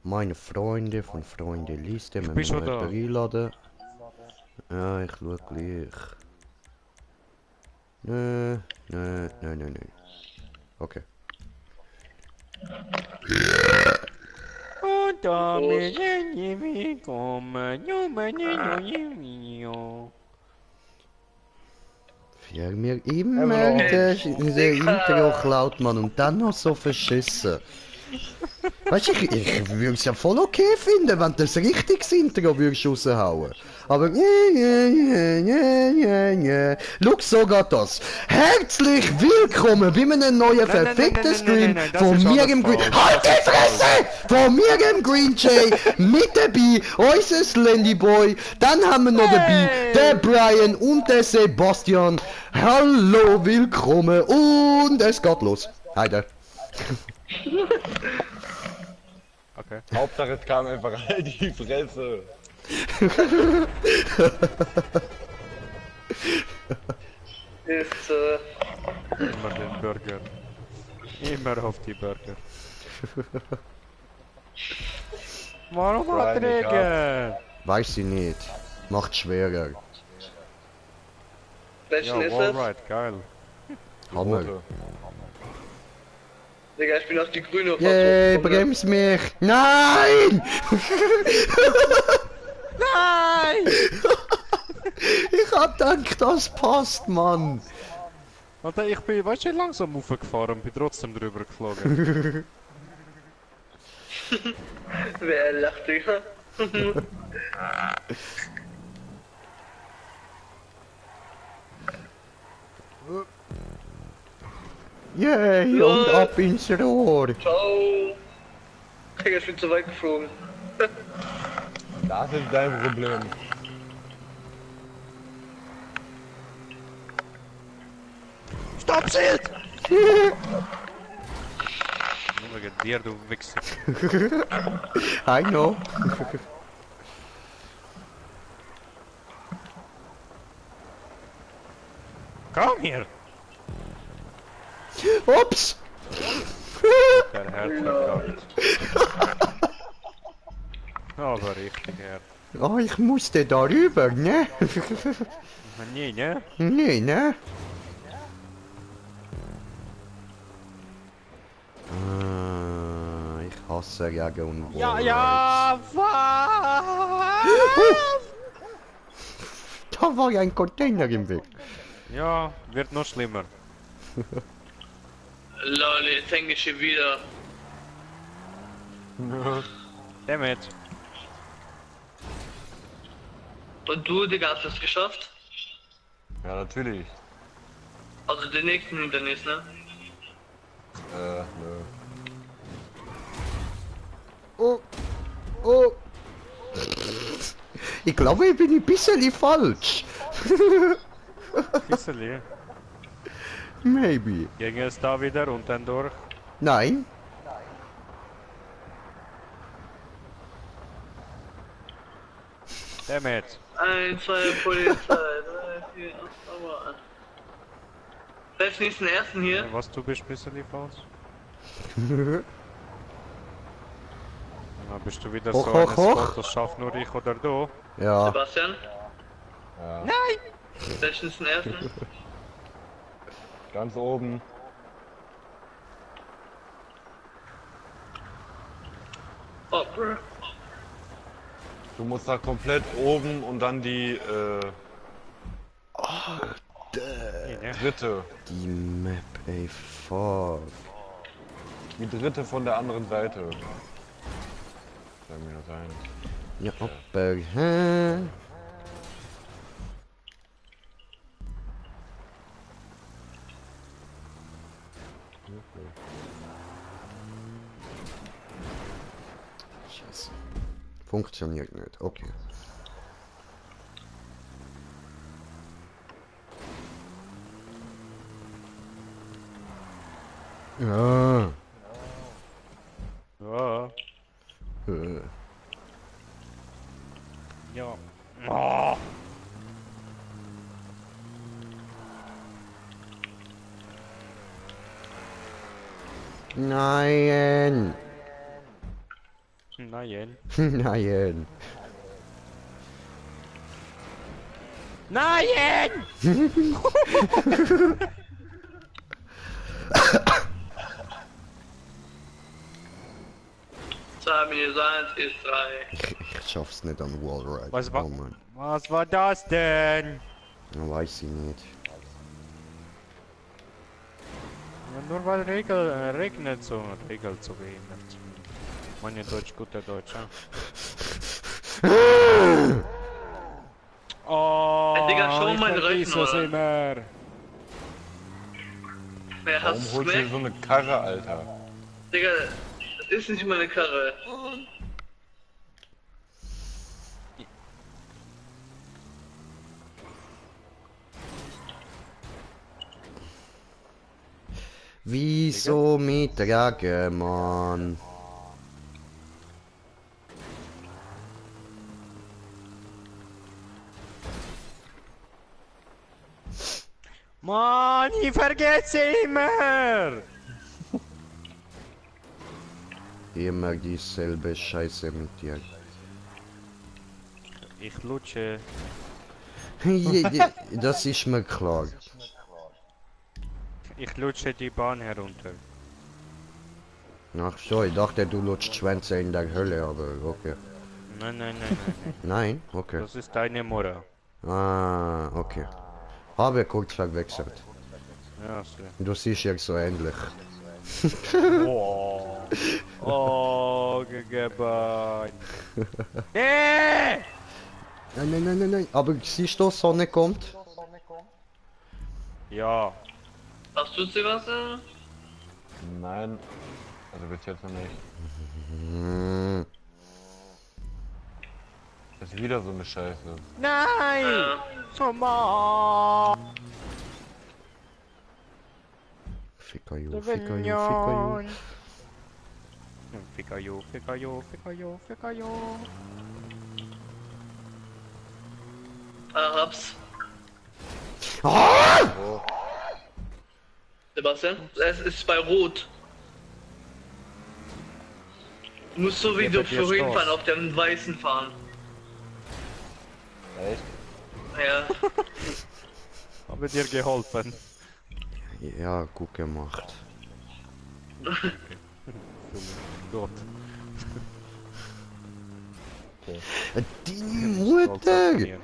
Meine Freunde von Freunde Liste, Ich wenn bin wir noch schon jemanden da. einladen. Ja, ich schau gleich. Nö, nö, nö, nö, nö. Okay. Und damit Prost. herzlich willkommen zu meinem neuen Video. Für mir Immer immer noch. das Intro Dicker. klaut man und dann noch so verschissen. Weißt du, ich würde es ja voll okay finden, wenn du das richtiges Intro würdest raushauen. Aber schau, so geht das. Herzlich willkommen bei einem neuen verfickten Stream Nein, das von ist mir alles im Green... falsch. Halt die Fresse! Von mir im Green Jay, mit dabei, unser Slendy Boy, dann haben wir noch dabei der Brian und der Sebastian. Hallo, willkommen und es geht los. Heide. Okay. Hauptsache es kam einfach halt die Fresse. Ist, Immer den Burger. Immer auf die Burger. Warum hat Brian, ich Regen? Weiß ich nicht. Macht schwerer. welchen Ja, ist es? alright, geil. Hammer. Rote. Digga, ich bin auf die grüne Yay, Fahrzeug. brems mich! Nein! Nein! Ich hab gedacht, das passt, Mann! Alter, ich bin, weißt du, langsam aufgefahren und bin trotzdem drüber geflogen. Wer lacht, Digga? Yay, und ab ins Rohr! Ciao. Digga, ich bin zu weit geflogen. Das ist dein Problem. Stoppschild! Nur wegen dir, du Wichser. I know. Komm hier! Ups! Der Herz verkackt. Aber richtig, Herr. Oh, ich musste darüber, ne? Nee, ne? Nee, ne? Ich hasse Jagen und Ja, Wallrides. ja, was? Da war ja ein Container im Weg. Ja, wird noch schlimmer. Lol, jetzt hänge ich hier wieder. Damit. Und du, Digga, hast es geschafft? Ja, natürlich. Also den nächsten Hindernis, ne? Nö. Oh, oh. Ich glaube, ich bin ein bisschen falsch. Kisseli. Maybe. Ging es da wieder und dann durch? Nein. Damit. 1, 2, Polizei, 3, 4, 8, aber. Wer ist nicht den ersten hier? Was, du bist ein bisschen falsch? Na, bist du wieder Hoch, so hoch, eines hoch. Fotos, schafft nur ich oder du? Ja. Sebastian? Ja. Wer ist nicht den ersten? Ganz oben. Oh, bro. Du musst da komplett oben und dann die Nee, ne? dritte. Die Map, ey, fuck. Die dritte von der anderen Seite. Soll mir nur sein. Ja, aber, hä? Scheiße. Funktioniert nicht, okay. Ja. Ja. Äh. Ja. Oh. Nein. Nein. Nein. Nein! Zwei Minuten 1 ist 3. Ich schaff's nicht an Wallride. Was war, Oh Mann. was war das denn? Ja, weiß ich nicht. Ja, nur weil regnet so, regelt so behindert. Meine Deutsch, guter Deutsch, ja. Oh, Hey, Digga, schau mal den vergiss Rücken, es oder? immer. Wer Warum hat's holst du dir weg? so eine Karre, Alter? Digga, das ist nicht meine Karre. Wieso mit Drachen, Mann? Mann, ich vergesse immer! Immer dieselbe Scheiße mit dir. Ich lutsche. Das ist mir klar. Ich lutsche die Bahn herunter. Ach so, ich dachte, du lutscht Schwänze in der Hölle, aber okay. Nein, nein, nein, nein, nein. Nein? Okay. Das ist deine Mutter. Ah, okay. Habe kurz verwechselt. Ja, so. Du siehst ja so ähnlich. Oh. Oh, gegebein. Nee! Nein, nein, nein, nein, nein. Aber siehst du, Sonne kommt? Ja. Hast du sie was? Nein. Also bis jetzt noch nicht. Hm. Das ist wieder so eine Scheiße. Nein! Ja. Come Fickerju, Fickerju, Fickerju. Fickerju, Fickerju, Fickerju, Fickerju. Ah, hab's. Ah! Sebastian, es ist bei Rot. Du musst so wie Ja, du bei dir ist vorhin los. fahren, auf dem Weißen fahren. Echt? Ja. Habe dir geholfen. Ja, gut gemacht. Gott. Die Stolz auf Mutter! mir.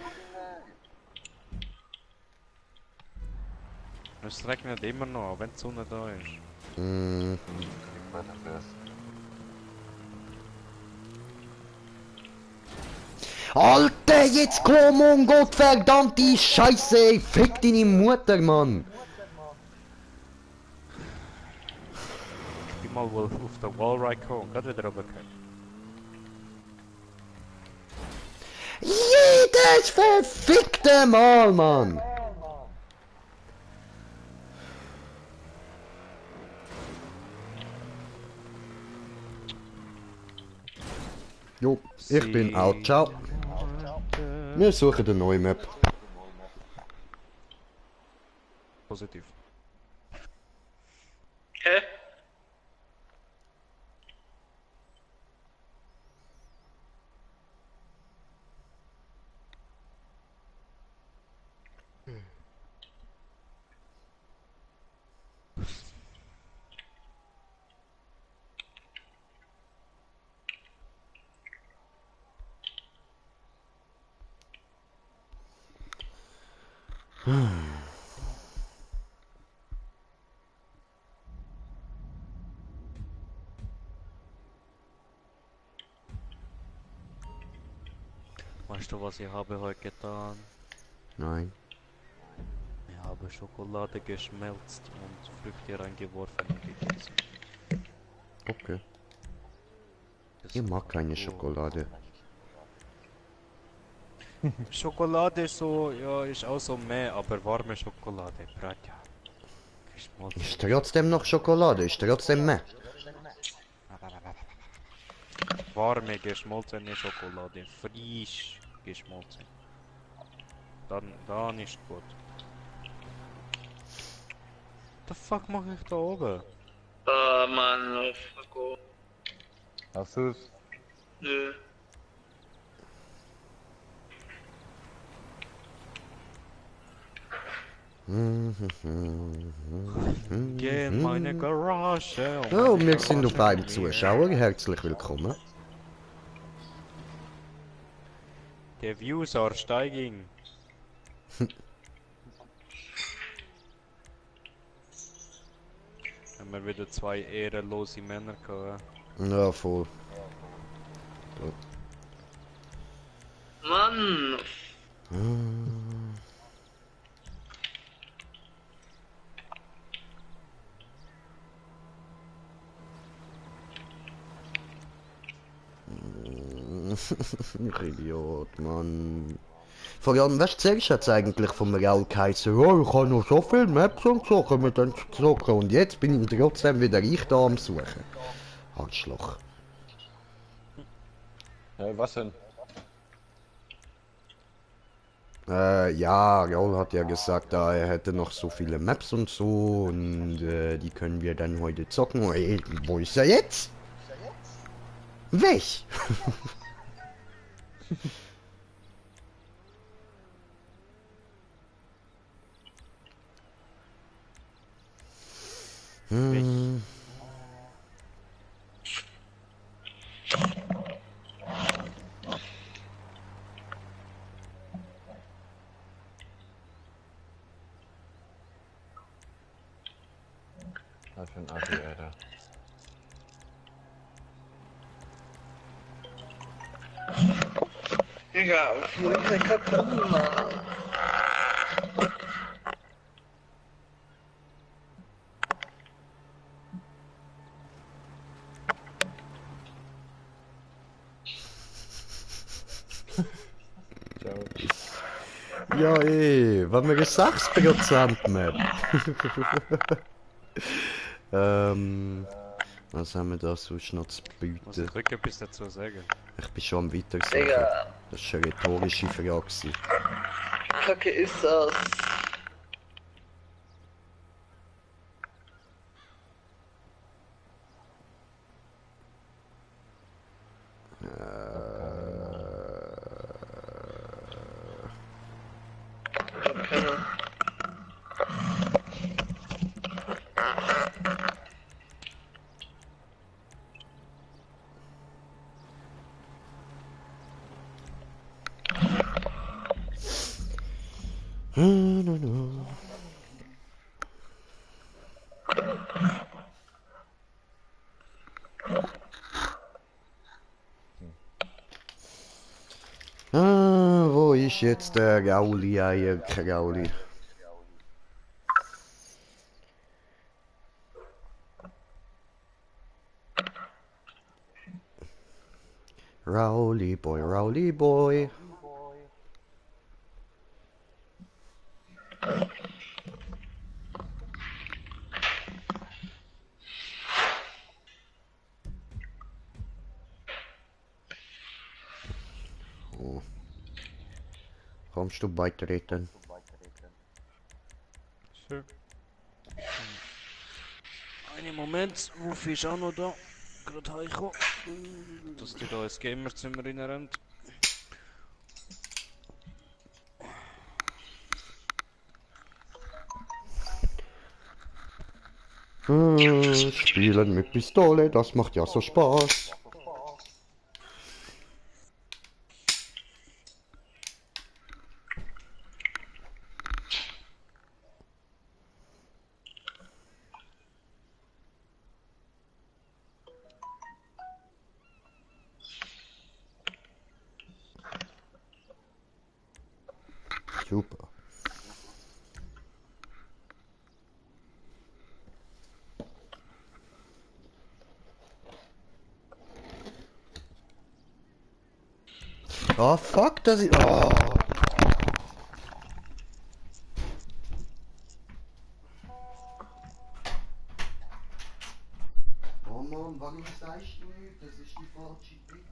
Es regnet immer noch, wenn die Sonne da ist. Hm. Weiterfährst. Alter, jetzt komm on, Gottverdammte Scheiße! Fick deine Mutter, Mann! Ich bin mal wohl auf der Wallride gekommen, gerade wieder runtergekommen. Jedes verfickte Mal, Mann! Jo, ich bin out. Ciao. Wir suchen eine neue Map. Positiv. Hä? Weißt du, was ich habe heute getan? Nein. Ich habe Schokolade geschmelzt und Früchte reingeworfen und gegessen. Okay. Das Ich ist mag keine gut. Schokolade. Schokolade so, ja, ist auch so mehr, aber warme Schokolade, Bratja. Geschmolzen. Ist trotzdem noch Schokolade, ist trotzdem mehr. Warme geschmolzene Schokolade, frisch geschmolzen. Dann ist gut. The fuck mache ich da oben? Oh Mann, oh fuck. Oh. Hast du's? Nö. Geh in meine Garage. Oh, meine wir sind noch Garage beim mit mir. Zuschauer. Herzlich willkommen. Der Views are steiging. Haben wir wieder zwei ehrenlose Männer gehabt. Ja, voll. Mann! Idiot, Mann. Vor allem, was zählst du jetzt eigentlich vom Raulkaiser? Ja, ich habe noch so viele Maps und so, können wir dann zocken. Und jetzt bin ich trotzdem wieder ich da am Suchen. Arschloch. Was denn? Ja, Raul hat ja gesagt, er hätte noch so viele Maps und so und die können wir dann heute zocken. Ey, wo ist er jetzt? Weg! Hm. Was für ein Assi, Alter. Ja, wo ist der Katana? Ciao. Ja, was mir 6% Map. Was haben wir da sonst noch zu Muss ich bieten? wirklich etwas dazu sagen? Ich bin schon am Weitersuchen. Digga, Das war eine rhetorische Frage. Gewesen. Kacke ist das. Keine. Wo ist jetzt der Gauli, Eierkrauli? Rowley Boy, Rowley Boy. Oh. Kommst du beitreten? So. Einen Moment, Rufi ist auch noch da. Gerade heimgekommen. Dass du da ins Gamerzimmer reinrennt. Spielen mit Pistole, das macht ja so Spaß. Super. Oh fuck, das ist... Oh. Oh Mann, warum sagst du nicht? Das ist die falsche Pizza.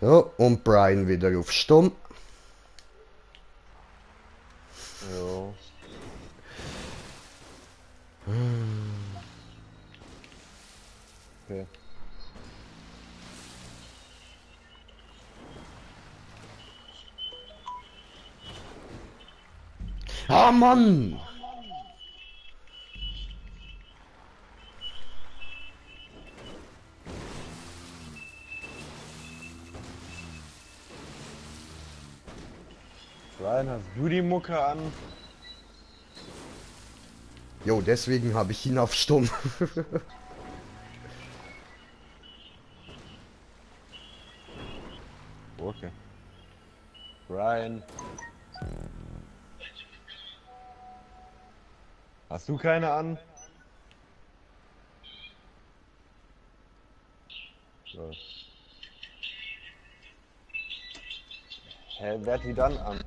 So, und Brian wieder auf Stumm. Jo. Okay. Ah, Mann! Ryan, hast du die Mucke an? Jo, deswegen habe ich ihn auf Stumm. Okay. Ryan. Hast du keine an? So. Hä, wer hat die dann an?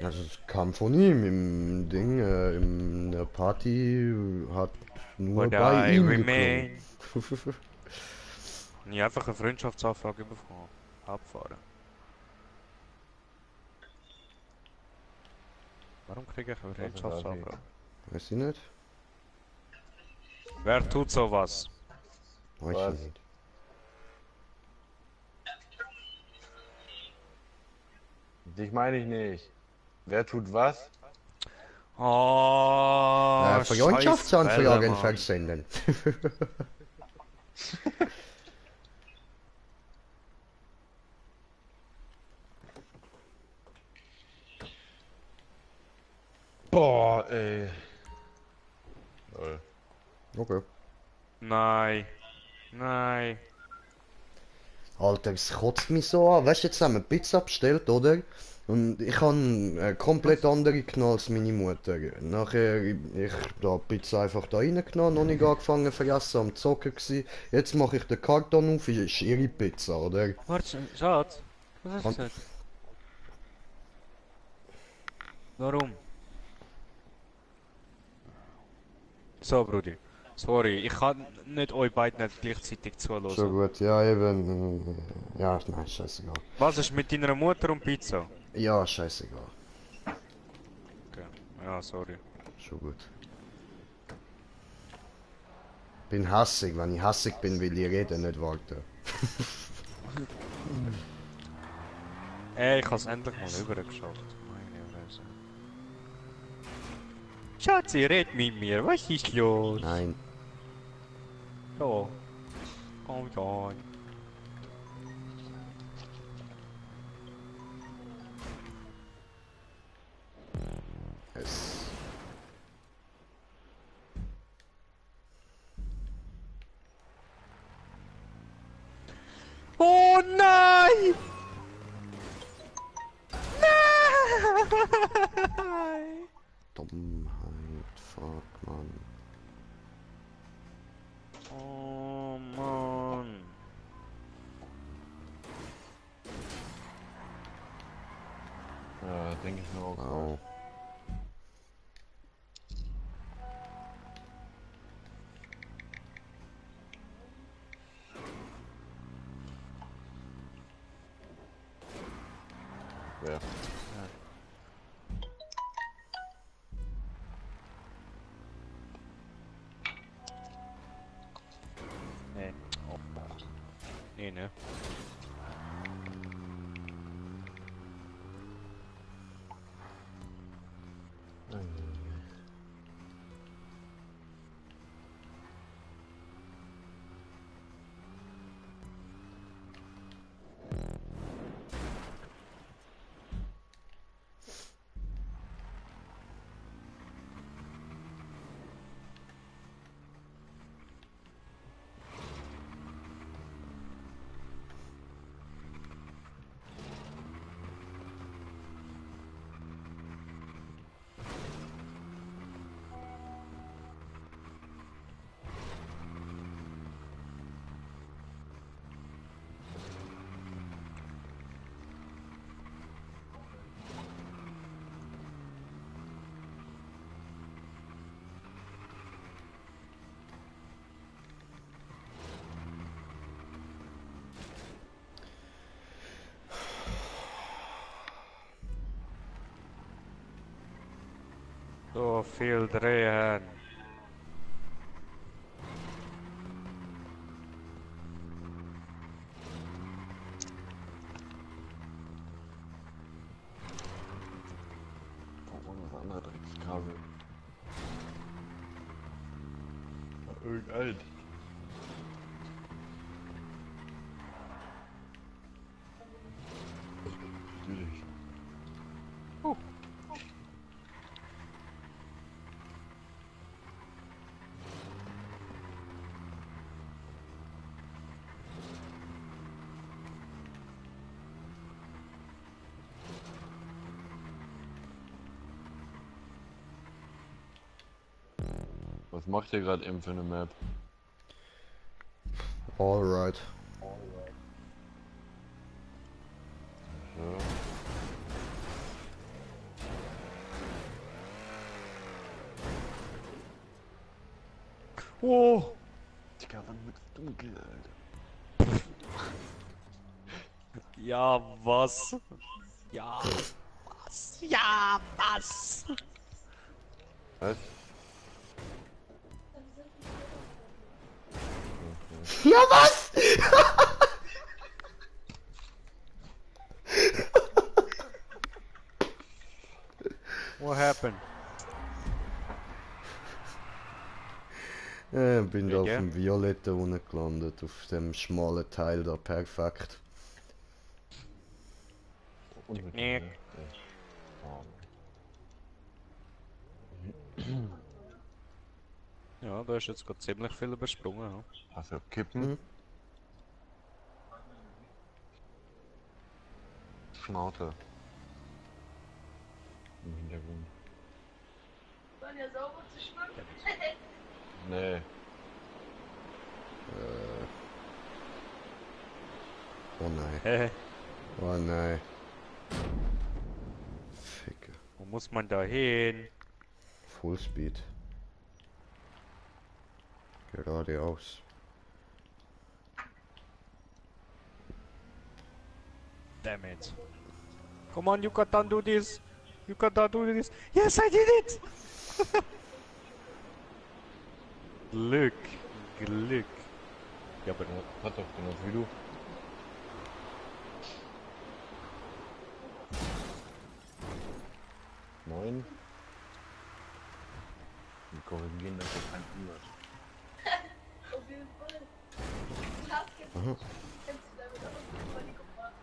Also es kam von ihm im Ding, in der Party hat nur Would bei I ihm remain? geklungen. Nie einfach eine Freundschaftsanfrage bekommen. Abfahren. Warum kriege ich eine Das ist Freundschaftsanfrage? Weiß ich nicht. Wer tut sowas? Weiß Was? ich nicht. Dich meine ich nicht. Wer tut was? Oh, Freundschaftsanfragen Mann. versenden. Boah, ey. Lol. Okay. Nein. Nein. Alter, es kotzt mich so an. Weißt du, jetzt haben wir Pizza bestellt, oder? Und ich habe eine komplett andere genommen als meine Mutter. Nachher, ich da die Pizza einfach da reingenommen, noch nicht angefangen zu essen, am Zocken gsi. Jetzt mache ich den Karton auf, ist ihre Pizza, oder? Warte, Schatz. Was hast du Und- gesagt? Warum? So, Brudi. Sorry, ich kann nicht euch beiden nicht gleichzeitig Schon zuhören. gut, ja eben. Ja, nein, scheißegal. Was ist mit deiner Mutter und Pizza? Ja, scheißegal. Okay. Ja, sorry. Schon gut. Bin hassig, wenn ich hassig bin, will ich reden, nicht warten. Ey, ich hab's endlich mal übergeschafft. Meine Fresse. Schatzi, red mit mir. Was ist los? Nein. Ja. Oh ja. Es. Oh nein! Nein! Dummheit, fuck, Mann. Oh Mann. Ja, denke ich mir auch. Au. Wer? Nee. Oh. Nee, ne? So viel drehen. Warum das andere Dreckskabel? Irgend alt. Natürlich. Was macht ihr gerade eben für eine Map? Alright. Ja. Oh! Digga, wann wird's dunkel, Alter? Ja, was? Ja, was? Ja, was? Was? Ja, was? What happened? Bin da auf Ja. dem Violetten unten gelandet, auf dem schmalen Teil da, perfekt. Unnötig, Nee. ne? Ja, da ist jetzt gerade ziemlich viel übersprungen. Ja. Hast du Kippen? Mhm. Schnauze. Im Hintergrund. Waren ja sauber zu schwimmen. Nee. Oh nein, Hä? oh nein. Ficke. Wo muss man da hin? Fullspeed. Geradeaus. Damn it. Come on, you can do this. You can do this. Yes, I did it! Glück. Glück. Ja, aber Ja, hat doch genauso wie du. Moin. Wir korrigieren das jetzt ein anders. Auf jeden Fall. Aha. Kennst du damit auch? Mal die gefragt.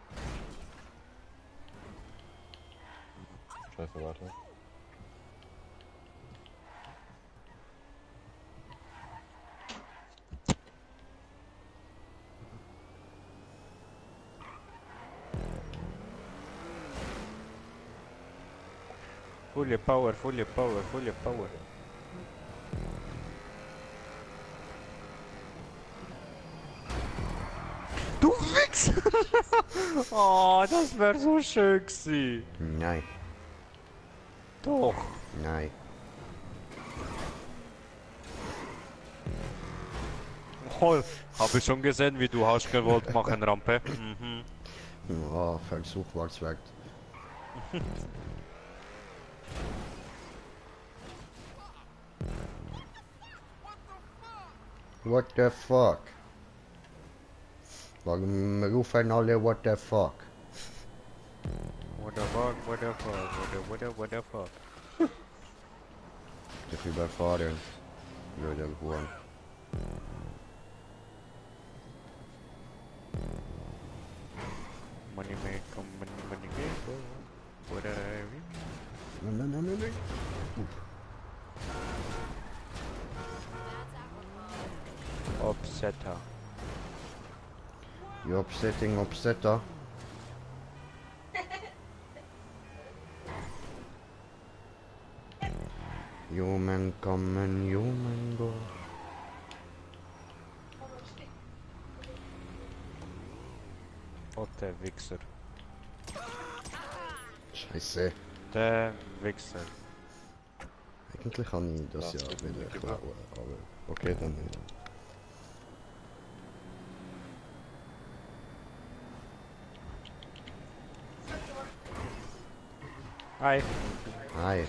Scheiße, warte. Full power, full power, full power. Du Wichs! Oh, das wäre so schön gewesen. Nein, Doch. nein. Oh, habe ich schon gesehen, wie du hast gewollt machen, Rampe. Mhm. Oh, Versuch war's weg. What the fuck? Warum rufen alle what the fuck? What the fuck, what the fuck, what the fuck. Dich überfahren. Blöder Huren. Money make, money make, what I mean. Nein, nein, nein, nein. Upsetter. You upsetting upsetter. Human come and human go. Oh, der Wichser. Scheiße. Der Wichser. Eigentlich kann ich das ja wieder klauen, aber okay, dann nicht. Hi. Hi.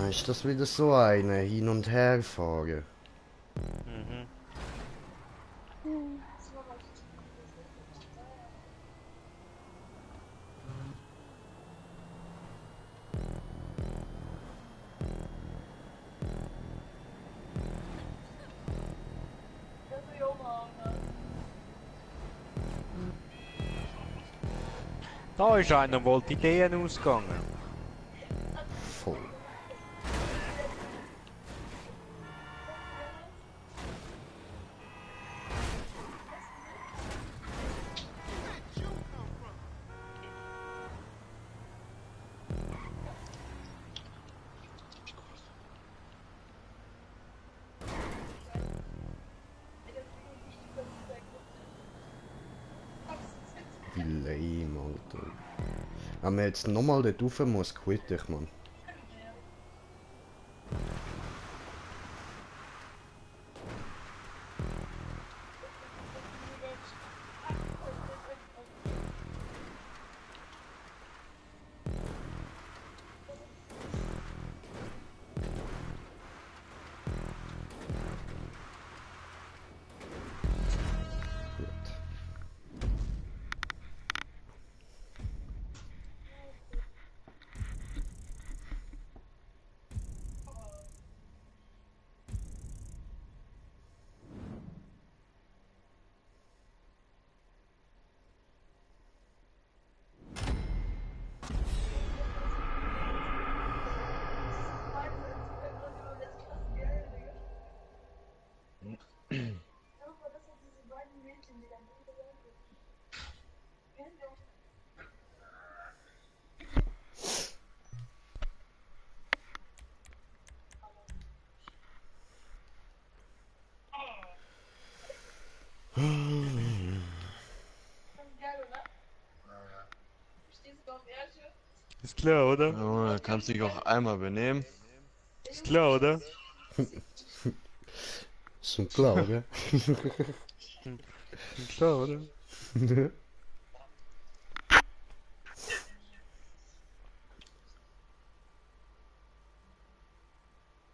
Ist das wieder so eine Hin- und Herfrage? Mhm. Da ist einer, wohl die Ideen ausgegangen. Voll. Wie lame, Alter. Wenn man jetzt nochmal dort rauf muss, quitte ich, Mann. Gut. Ist klar, oder? Junge, kannst dich auch einmal benehmen. Ist klar, oder? Ist schon klar, oder? Ist klar, oder?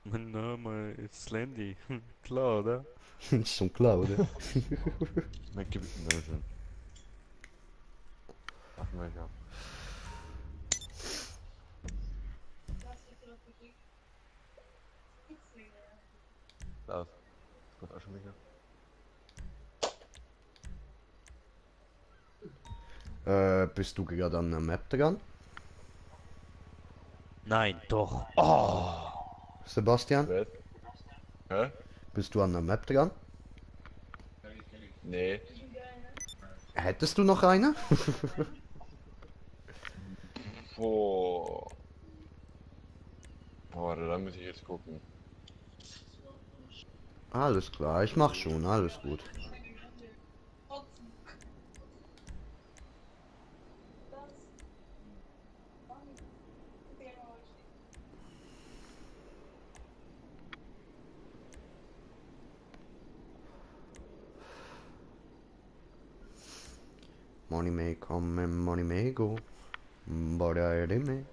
Mein Name ist Slendy. Klar, oder? Ist schon klar, oder? Gib ich mir schon. Ach, Mecher. Das. Gut, Aschenbecher. Bist du gerade an der Map dran? Nein, doch. Sebastian? Was? Hä? Bist du an der Map dran? Nee. Hättest du noch eine? Boah. Boah, da muss ich jetzt gucken. Alles klar, ich mach schon, alles gut. Money may come and money may go. But I remain.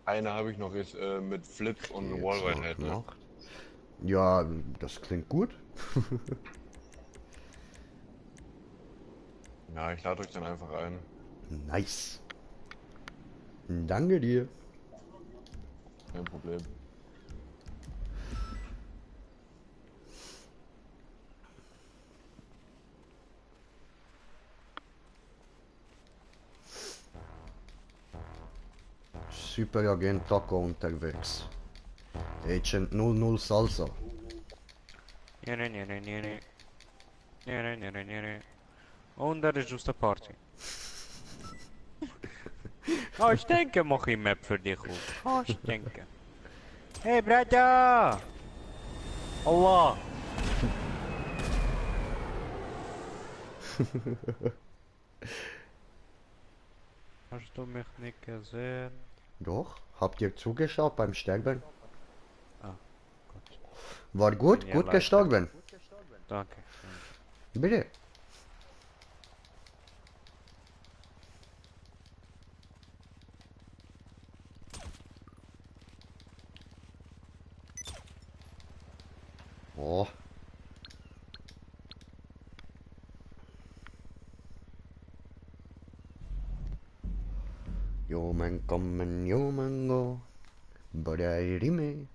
Eine habe ich noch jetzt mit Flip und Jetzt Wallride mal halt, ne? gemacht. Ja, das klingt gut. Ja, ich lade euch dann einfach ein. Nice. Danke dir. Kein Problem. Superagent Taco unterwegs. Agent 00 Salsa. Und er ist aus der Party. Oh, ich denke, mach ich Map für dich auf. Oh, ich denke. Hey, Bruder! Allah! Hast du mich nicht gesehen? Doch, habt ihr zugeschaut beim Sterben? Ah, gut. War gut, Bin ja gut leichter. gestorben. Danke. Bitte. Ja. Jo man kommen, jo man go. Bei Rime.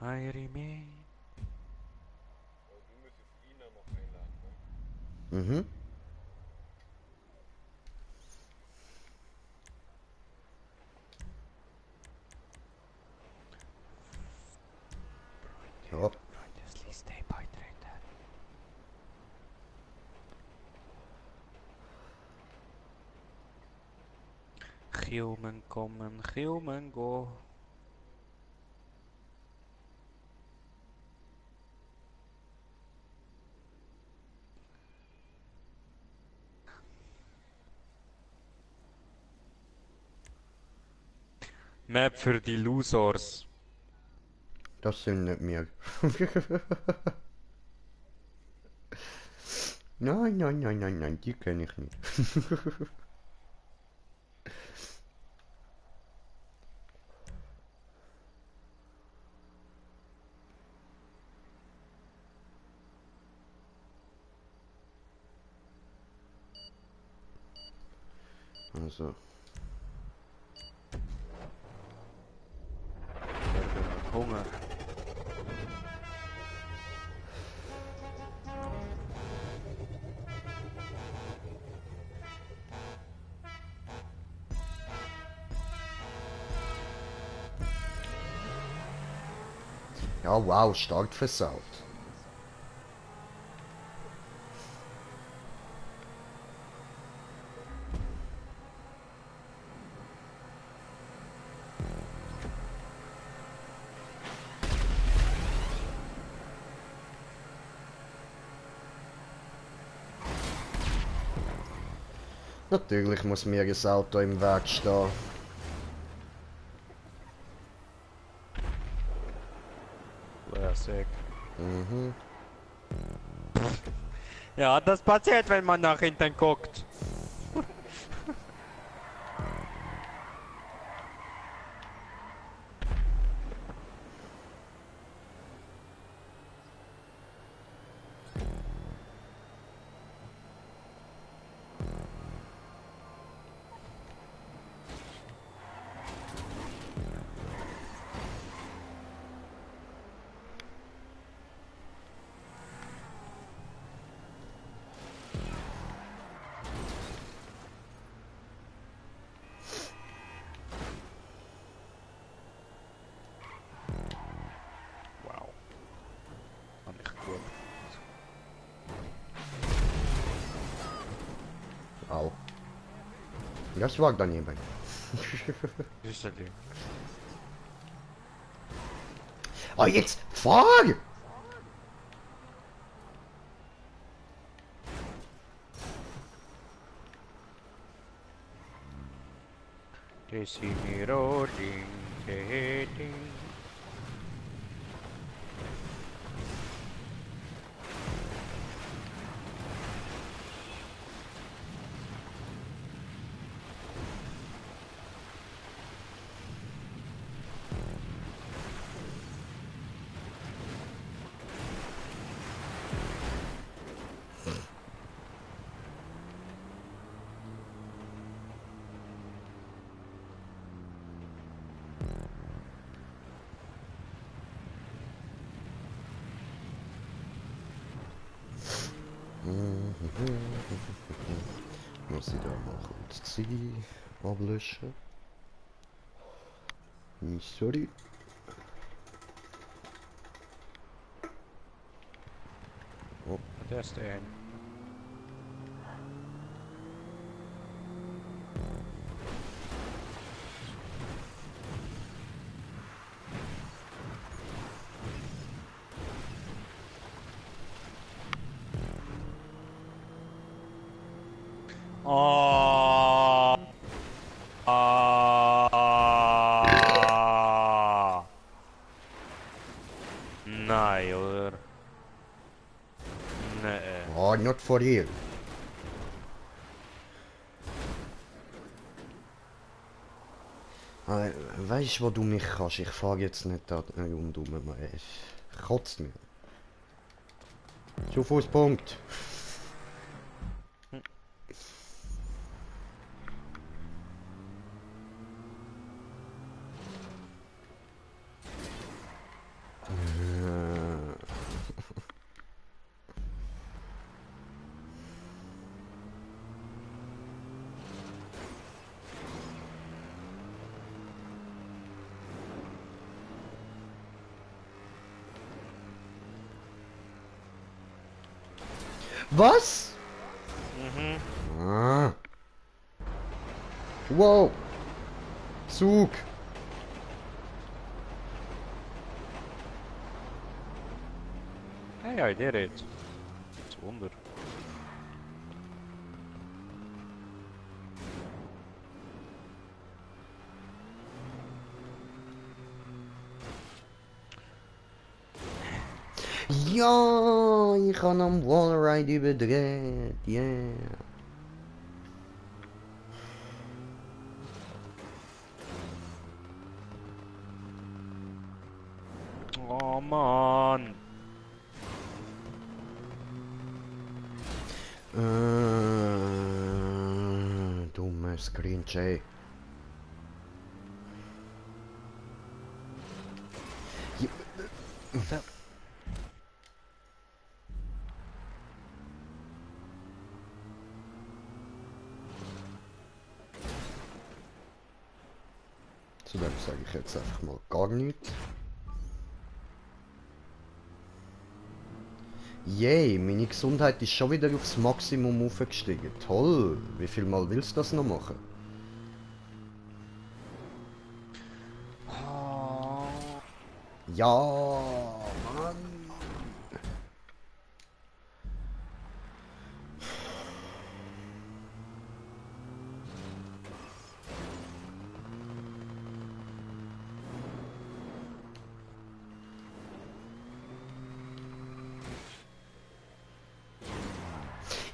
Irime. Du müsstest Ina noch einladen, ne? Mhm. Ja. Freundes Stay beitreten. Human kommen, human go. Map für die Losers. Das sind nicht wir. Nein, nein, nein, nein, nein, die kenne ich nicht. Also, Hunger. ja, wow, stark versaut. Natürlich muss mir das Auto im Weg stehen. Classic. Mhm. Ja, das passiert, wenn man nach hinten guckt. Wow. Fand ich gut. Au. Das war daneben. Sicherlich. Oh, jetzt fahr! Desimiro ding, ding. Muss ich da mal kurz ziehen, ablöschen. Sorry. Oh, Der ist der. Oh. Ah. Nein, oder? Nee. oh, not for real. Weißt du, wo du mich kannst? Ich fahre jetzt nicht da rundum. Es kotzt mir. Schufußpunkt. Was? Ah. Wow. Zug. Hey, I did it. Das Wunder. Ja, ich habe am Wallride überdreht. Yeah. Oh Mann. Dummes Grinche. Zu dem sage ich jetzt einfach mal gar nichts. Yay, meine Gesundheit ist schon wieder aufs Maximum aufgestiegen. Toll, wie viel Mal willst du das noch machen? Ja, Mann.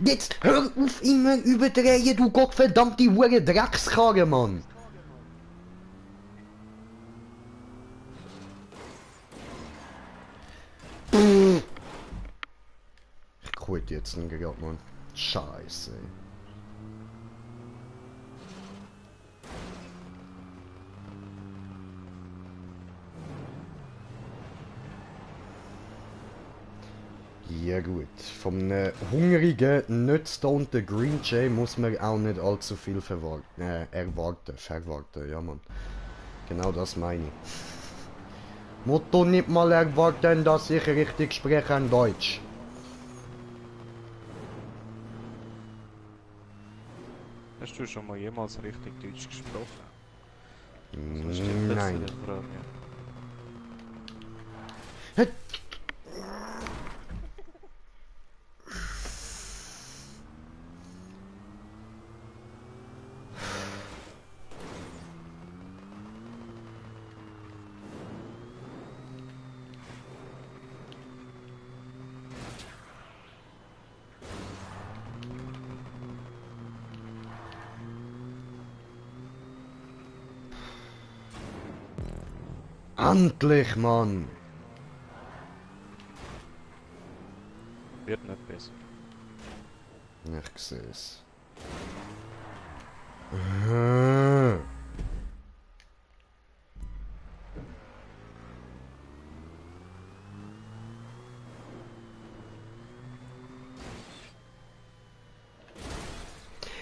Jetzt hör auf immer überdrehen, du gottverdammte Hure Dreckskarre, Mann! Ich quit jetzt gerade, Mann. Scheiße. Ja gut, vom hungrigen, nicht stonten Green Jay muss man auch nicht allzu viel verwarten, ja Mann. Genau das meine ich. Motto nicht mal erwarten, dass ich richtig spreche in Deutsch. Hast du schon mal jemals richtig Deutsch gesprochen? Sonst stimmt das Nein. die Frage. Endlich, Mann! Wird nicht besser. Ich sehe es.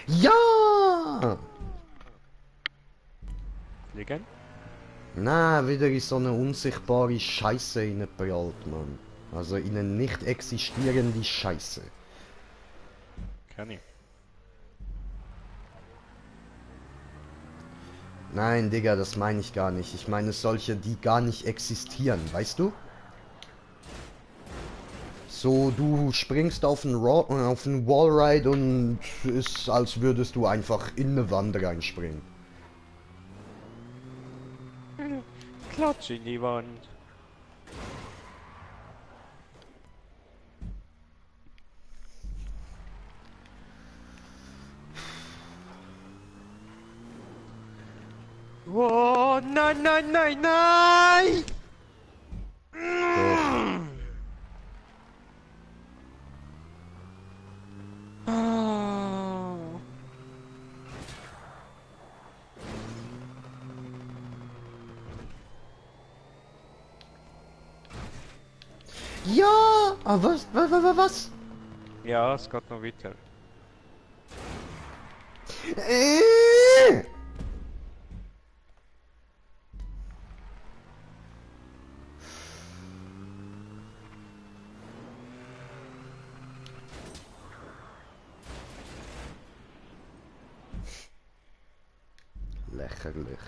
Ja! Fliegen? Na, wieder in so eine unsichtbare Scheiße reingeprallt, Mann. Also in eine nicht existierende Scheiße. Kenn ich. Nein, Digga, das meine ich gar nicht. Ich meine solche, die gar nicht existieren, weißt du? So, du springst auf einen Wallride und ist, als würdest du einfach in eine Wand reinspringen. Klatsch in die Wand. What? nein, nein, nein, nein! Oh. Ja, aber was? Ja, es geht noch weiter. Äh. Lächerlich.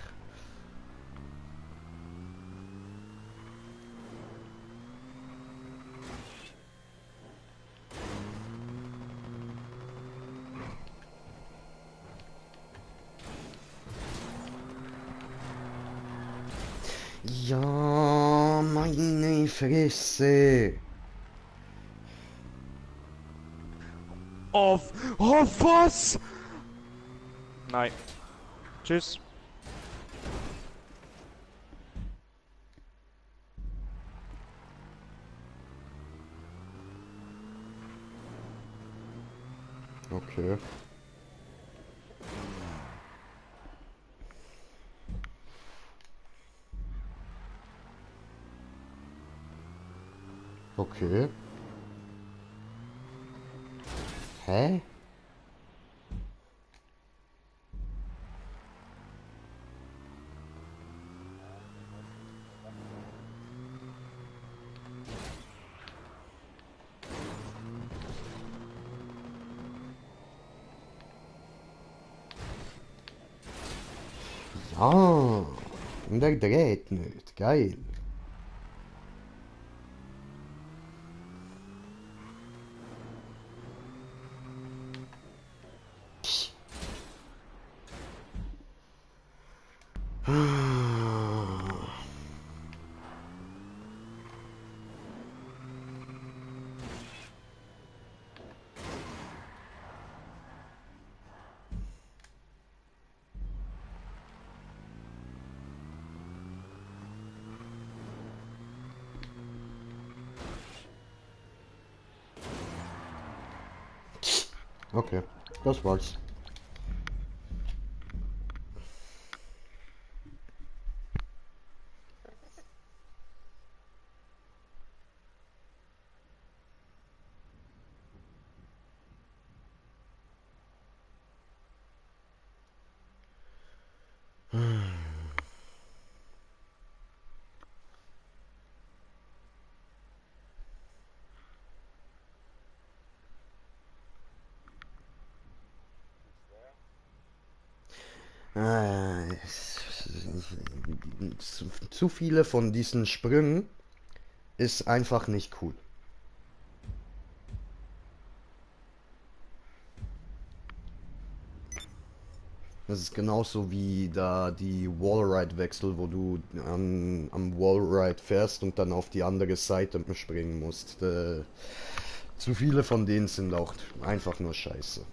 Ja, meine Fresse. Auf was? Nein. Tschüss. Okay. Okay. Hä? Ja. Und er dreht nicht. Geil. Okay, das war's. Zu viele von diesen Sprüngen ist einfach nicht cool. Das ist genauso wie da die Wallride-Wechsel, wo du am Wallride fährst und dann auf die andere Seite springen musst. Zu viele von denen sind auch einfach nur scheiße.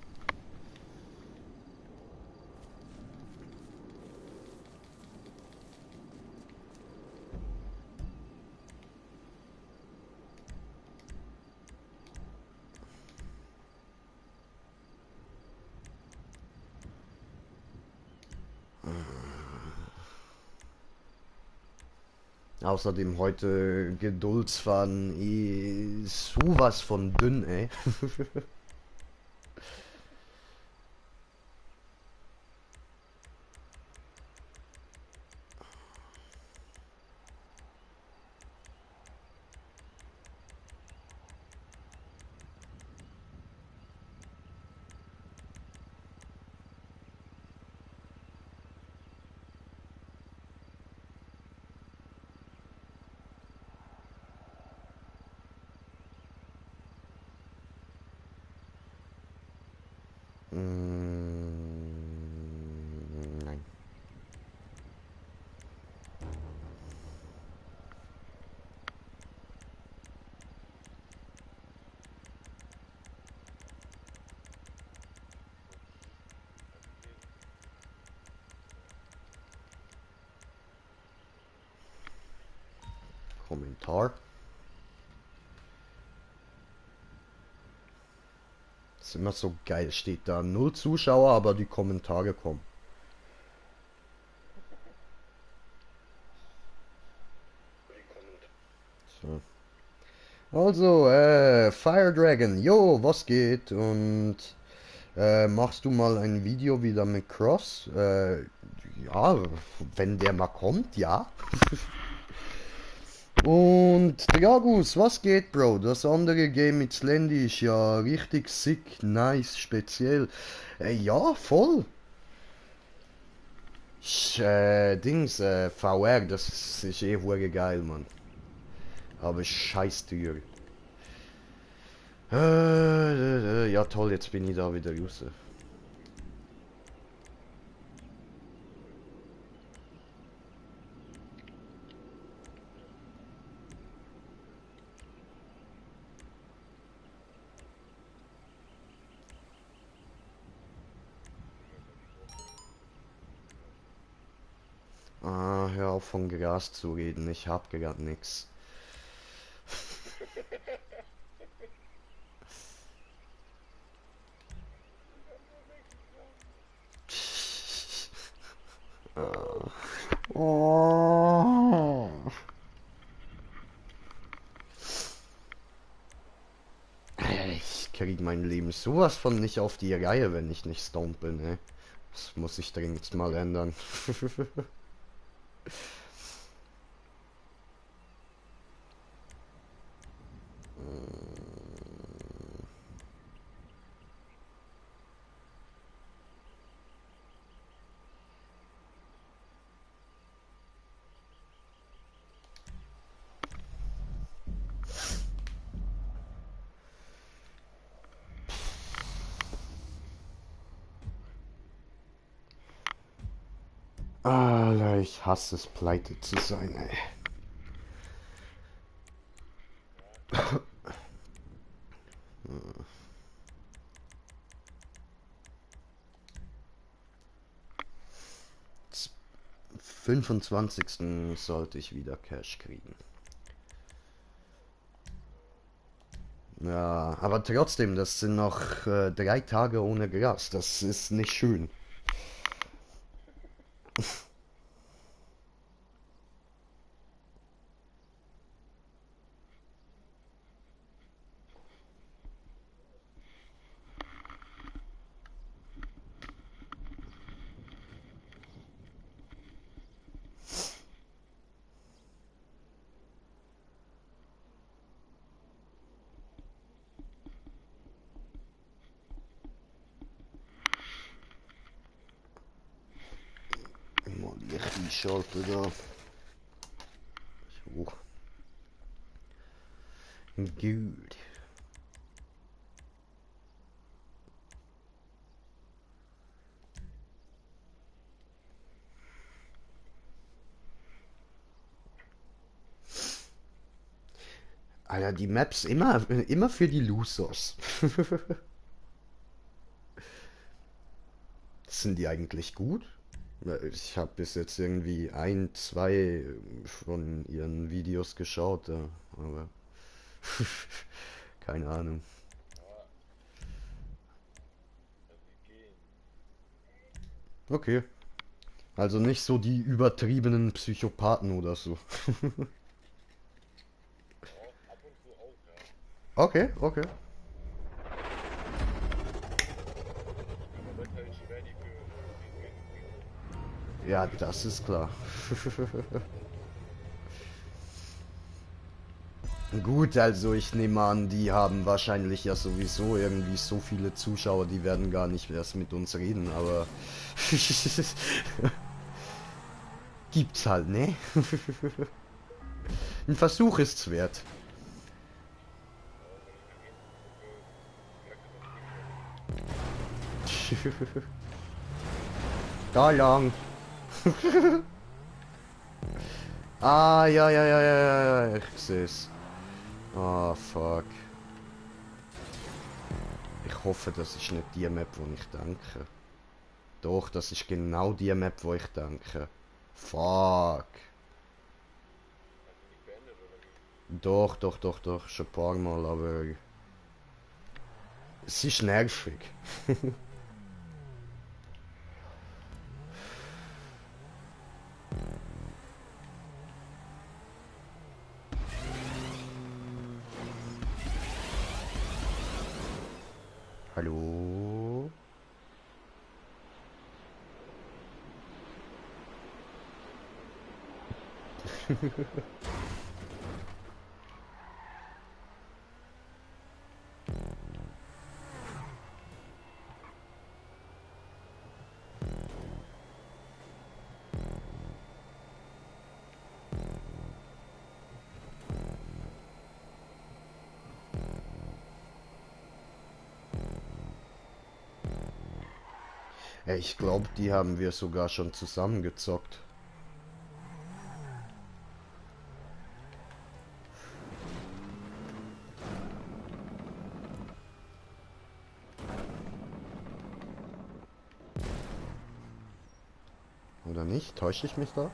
Außerdem heute Geduldsfahren ist sowas von dünn, ey. Kommentar. Das ist immer so geil, steht da 0 Zuschauer, aber die Kommentare kommen. So. Also, Fire Dragon, jo, was geht? Und machst du mal ein Video wieder mit Cross? Ja, wenn der mal kommt, ja. Und Dragus, was geht, Bro? Das andere Game mit Slendy ist ja richtig sick, nice, speziell. Ja, voll. VR, das ist eh hure geil, Mann. Aber scheiß teuer. Ja toll, jetzt bin ich da wieder raus. Ah, hör auf von Gras zu reden, ich hab grad nix. Oh. Ich krieg mein Leben sowas von nicht auf die Reihe, wenn ich nicht stoned bin, ey. Das muss ich dringend mal ändern. Alter, ich hasse es, pleite zu sein, ey. 25. sollte ich wieder Cash kriegen. Ja, aber trotzdem, das sind noch 3 Tage ohne Gras. Das ist nicht schön. Mal die Lichtschalter da. So. Gut. Alter, die Maps immer für die Losers. Sind die eigentlich gut? Ich habe bis jetzt irgendwie 2 von ihren Videos geschaut, ja, aber keine Ahnung. Okay. Also nicht so die übertriebenen Psychopathen oder so. Okay, okay. Ja, das ist klar. Gut, also ich nehme an, die haben wahrscheinlich ja sowieso irgendwie so viele Zuschauer, die werden gar nicht erst mit uns reden, aber gibt's halt, ne? Ein Versuch ist's wert. Da lang. Ah, ja, ja, ja, ja, ja, ich seh's. Ah, fuck. Ich hoffe, das ist nicht die Map, wo ich denke. Doch, das ist genau die Map, wo ich denke. Fuck. Doch, schon ein paar Mal, aber es ist nervig. Hallo? Ja, ich glaube, die haben wir sogar schon zusammengezockt. Oder nicht? Täusche ich mich da?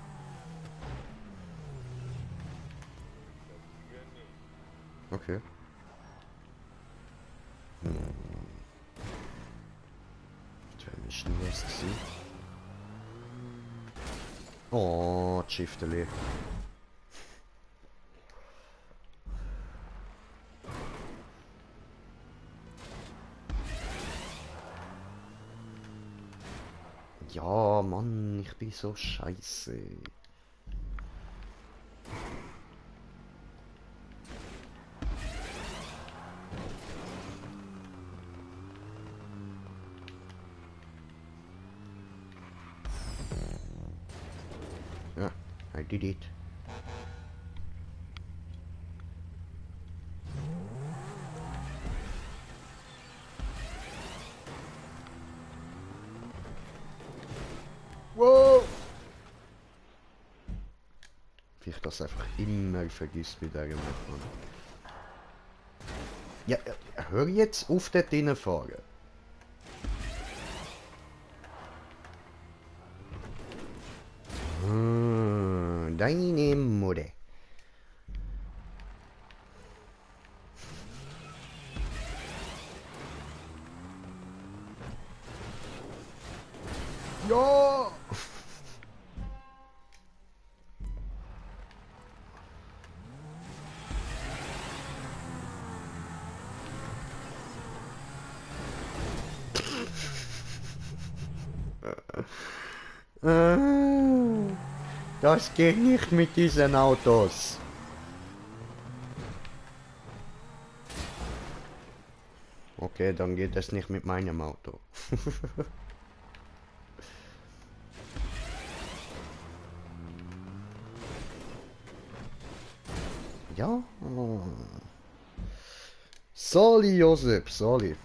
Okay. Ich will nicht nur was gesehen. Oh, Chiftele. Ja, Mann, ich bin so scheiße. Ja, I did it. Wow! Wie ich das einfach immer vergisst mit der Map. Ja, hör jetzt auf, dort hineinfahren. Deine Mutter. Ja! Das geht nicht mit diesen Autos. Okay, dann geht es nicht mit meinem Auto. Ja. Soli, Josep, Soli.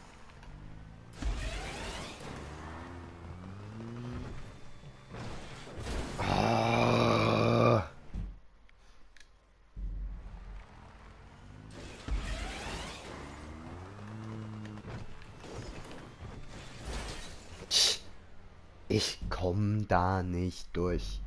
Ah. Ich komm da nicht durch.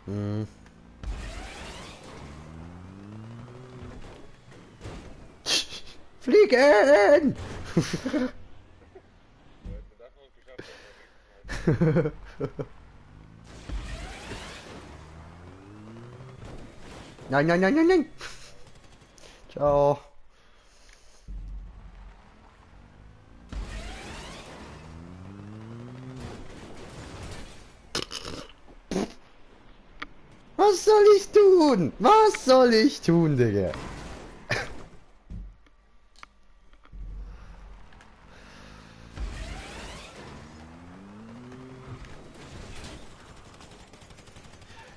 Hm. Fliegen! Nein. Ciao. Was soll ich tun? Was soll ich tun, Digga?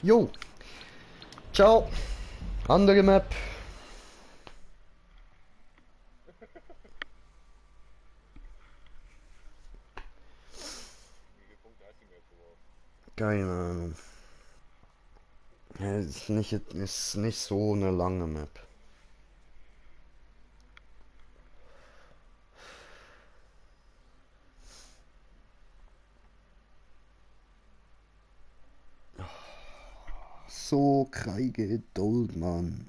Jo. Ciao. Andere Map. Keine Ahnung. Ja, ist nicht so eine lange Map. so, keine Geduld, Mann.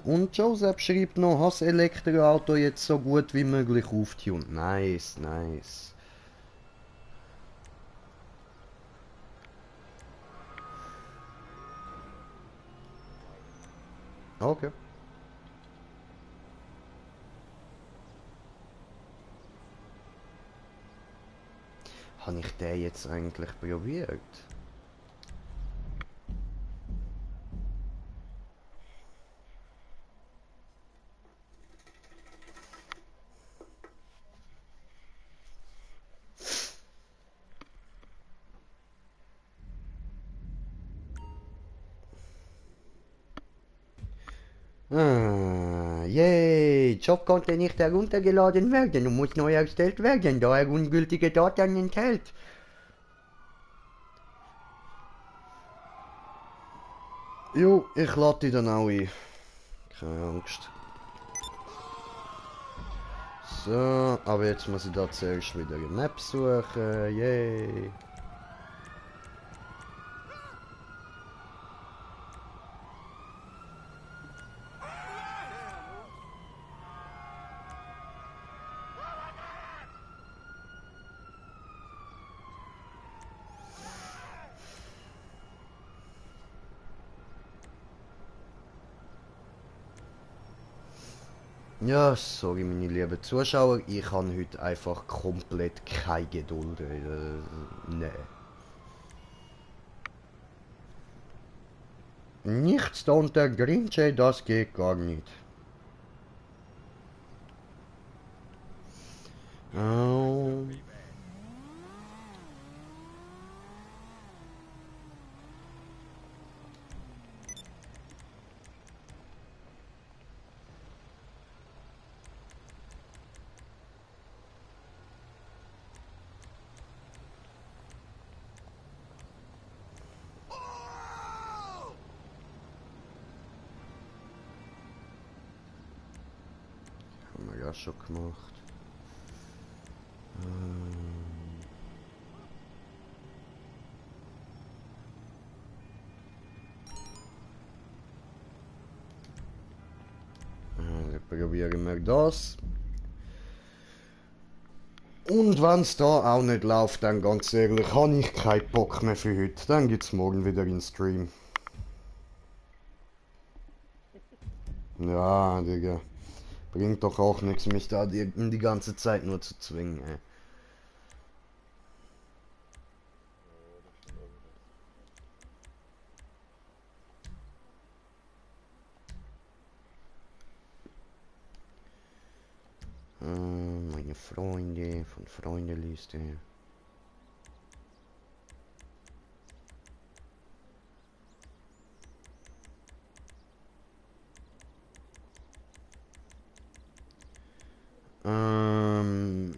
Und Joseph schreibt noch, hast das Elektroauto jetzt so gut wie möglich aufgetunt. Nice, nice. Okay. Habe ich den jetzt eigentlich probiert? Yay! Job konnte nicht heruntergeladen werden und muss neu erstellt werden, da er ungültige Daten enthält. Jo, ich lade die dann auch ein. Keine Angst. So, aber jetzt muss ich da zuerst wieder eine Map suchen. Yay! Ja, sorry meine lieben Zuschauer, ich habe heute einfach komplett keine Geduld. Nee. Nichts da unter Grinche, das geht gar nicht. Oh. Haben wir ja schon gemacht. Dann probieren wir das. Und wenn es da auch nicht läuft, dann ganz ehrlich, habe ich keinen Bock mehr für heute. Dann gibt's morgen wieder in Stream. Ja, Digga. Bringt doch auch nichts, mich da die ganze Zeit nur zu zwingen, ey. Meine Freunde von Freundeliste.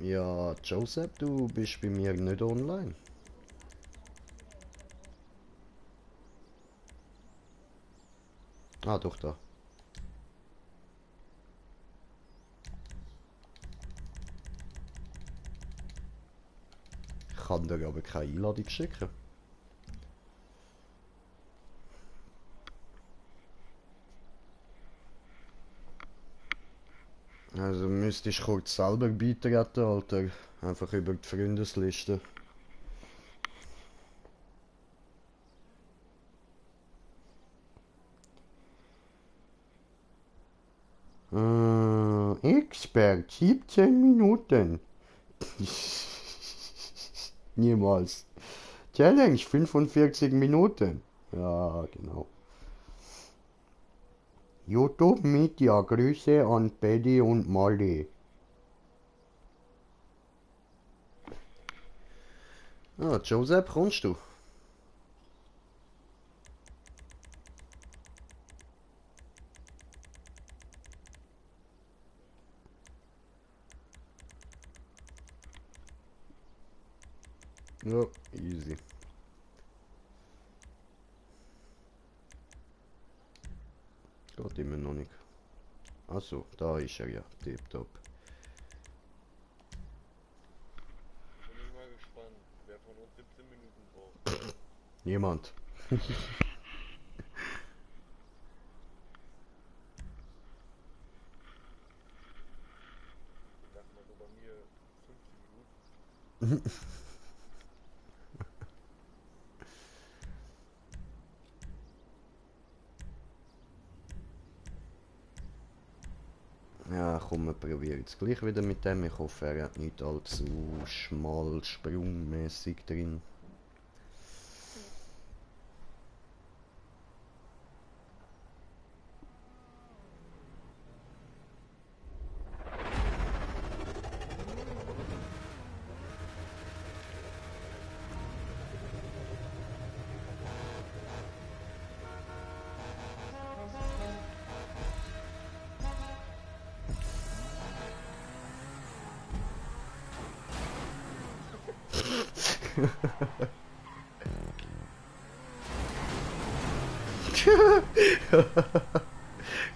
Ja, Joseph, du bist bei mir nicht online. Ah, doch da. Ich kann dir aber keine Einladung schicken. Also müsste ich kurz selber beitreten, Alter. Einfach über die Freundesliste. Expert, 17 Minuten. Niemals. Challenge, 45 Minuten. Ja, genau. YouTube Media, Grüße an Paddy und Molly. Ah, Joseph, kommst du? Ja, easy. Geht immer noch nicht. Achso, da ist er ja, tipptopp. Bin ich mal gespannt, wer von uns 17 Minuten braucht. Niemand. Ich sag mal so bei mir 15 Minuten. Ja, komm, wir probieren es gleich wieder mit dem. Ich hoffe, er hat nicht allzu schmal, sprungmäßig drin.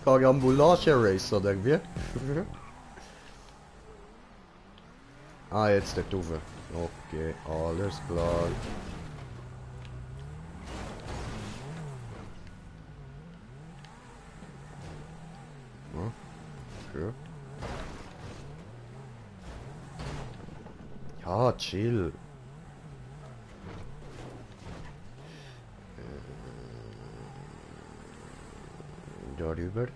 Karambolage Race oder wie? Ah, jetzt der Tufe. Okay, alles klar. Ja, okay. Ja, chill. Darüber.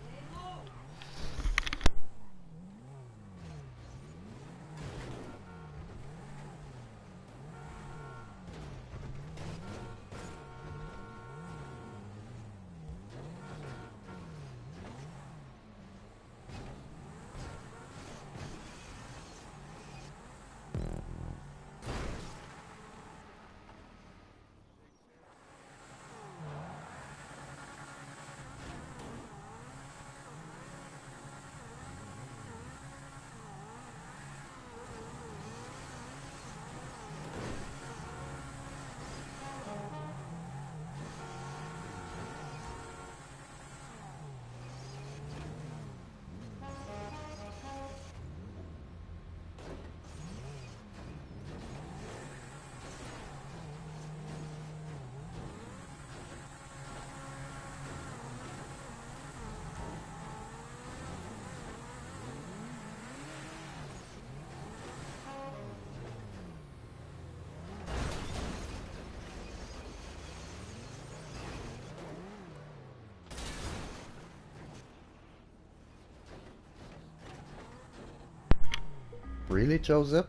Really, Joseph?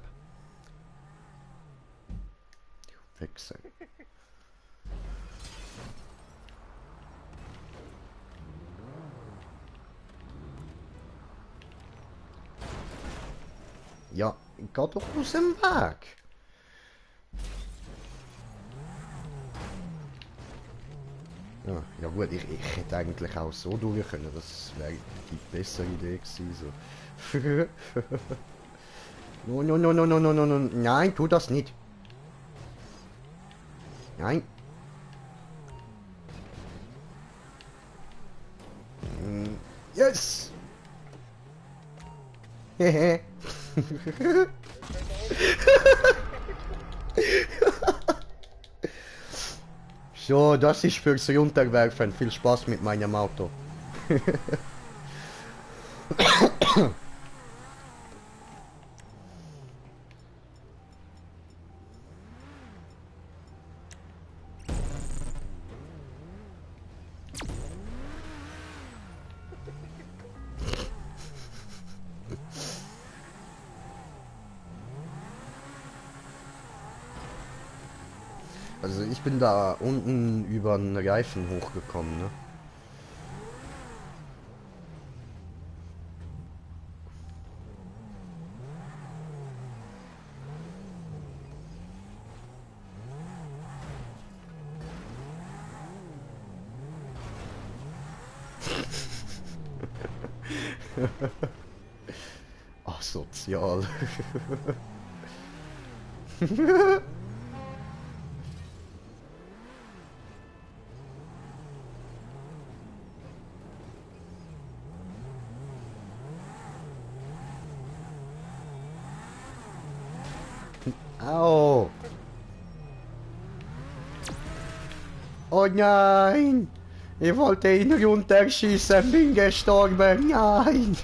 Du Wichser. Ja, geh doch aus dem Weg. Ja, ja gut, ich hätte eigentlich auch so durch können. Das wäre die bessere Idee gewesen. So. No, no, no, no, no, no, no, no. Nein, tu das nicht. Nein. Yes! Hehe. So, das ist fürs Runterwerfen. Viel Spaß mit meinem Auto. Also ich bin da unten über den Reifen hochgekommen, ne? Ach, sozial. Au! Oh nein! Ich wollte ihn runterschießen, bin gestorben. Nein!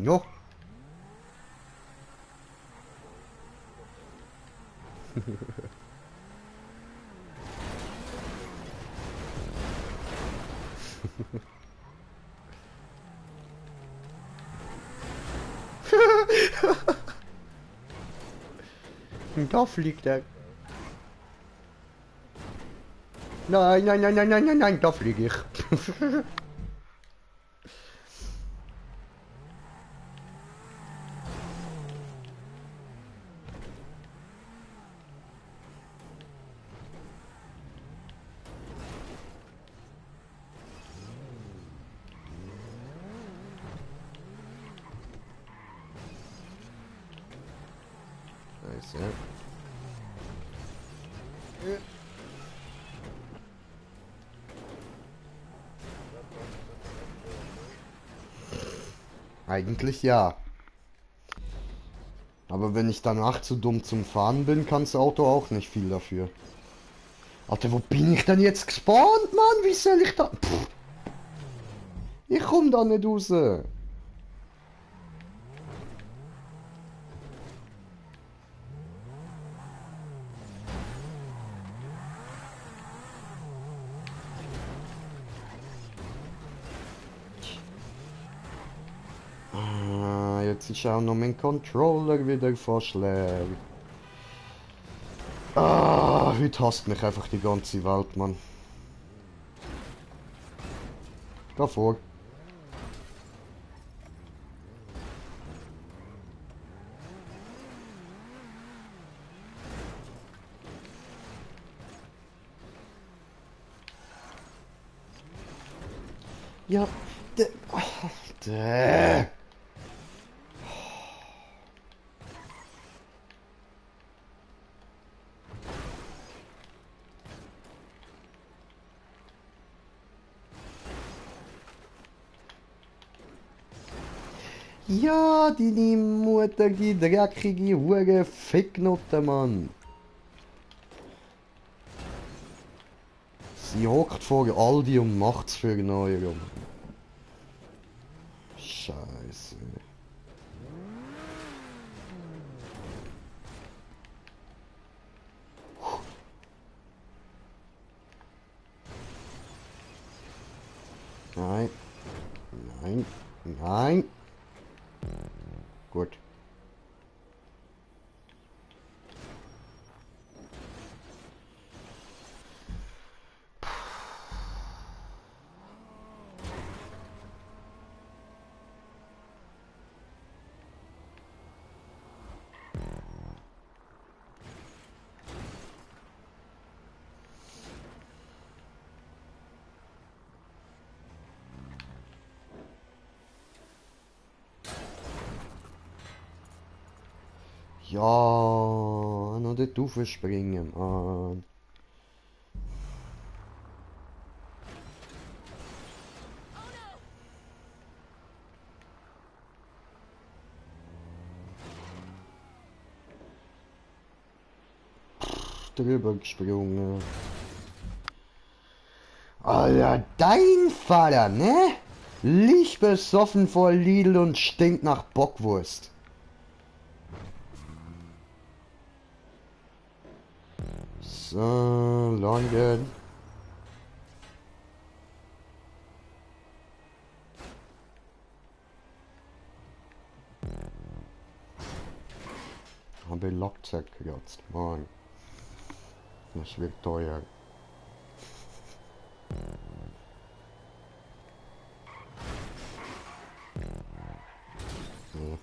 Jo. Da fliegt er. Nein, nein, nein, nein, nein, nein, nein, da fliege ich. Scheiße. Eigentlich ja. Aber wenn ich danach zu dumm zum Fahren bin, kann das Auto auch nicht viel dafür. Alter, wo bin ich denn jetzt gespawnt, Mann? Wie soll ich da... Pff. Ich komm da nicht raus. Ah, jetzt ist auch noch mein Controller wieder vorschlägt. Ah, heute hasst mich einfach die ganze Welt, Mann. Geh vor. Ja, der. Ja, deine Mutter, die dreckige Hure Ficknutte, Mann. Sie hockt vor Aldi und macht's für Erneuerung. Scheiße. Nein. Nein. Nein. Gut. Ja, noch dort raufspringen, Mann. drüber gesprungen. Alter, dein Vater, ne? Liegt besoffen vor Lidl und stinkt nach Bockwurst. So, London. Habe Lockzeug gekratzt, Mann. Das wird teuer. So.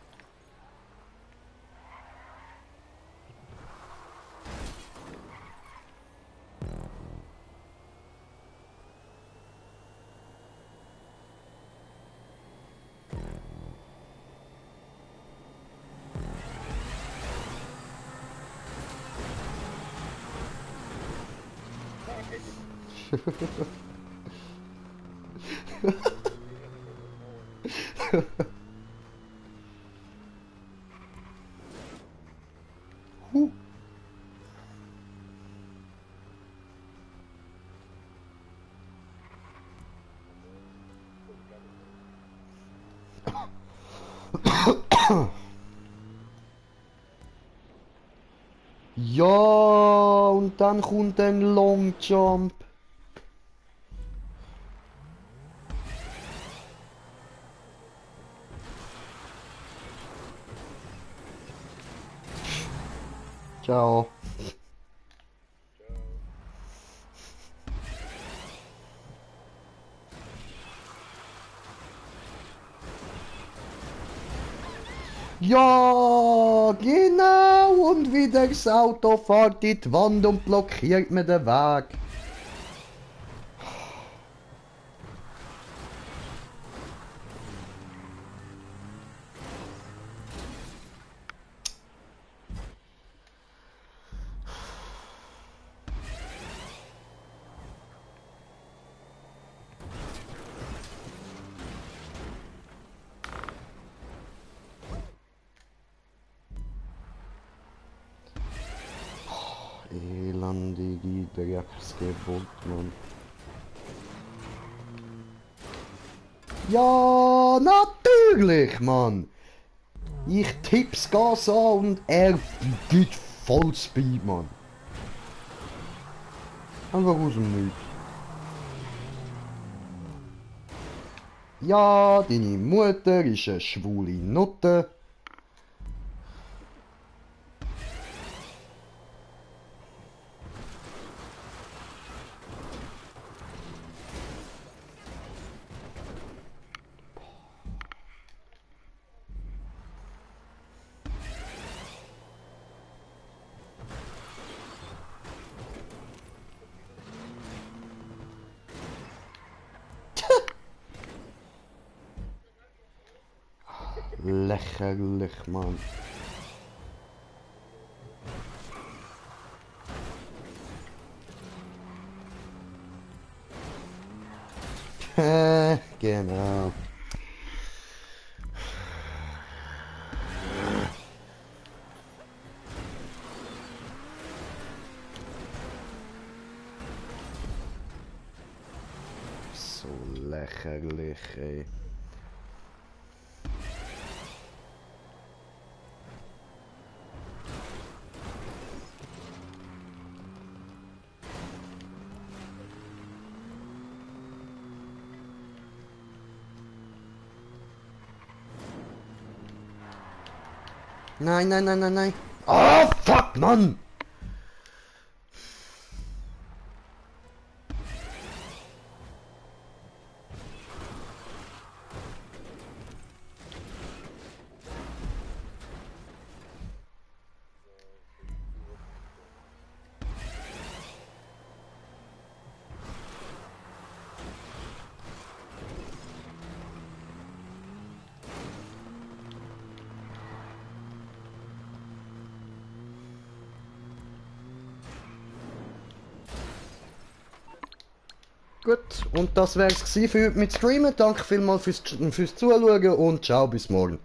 Ja, und dann kommt ein Long Jump. Ciao. Ja, genau, und wieder das Auto fährt in die Wand und blockiert mir den Weg. Elendige Drecksgeburt, Mann. Ja, natürlich, Mann. Ich tipp's Gas an und er gibt Vollspeed, Mann. Einfach aus dem Nichts. Ja, deine Mutter ist eine schwule Nutte. Lächerlich, Mann. Genau. So lächerlich, ey. Nein, nein, nein, nein, nein. Oh, fuck, Mann! Gut, und das wär's gewesen für heute mit Streamen. Danke vielmals fürs Zuschauen und ciao, bis morgen.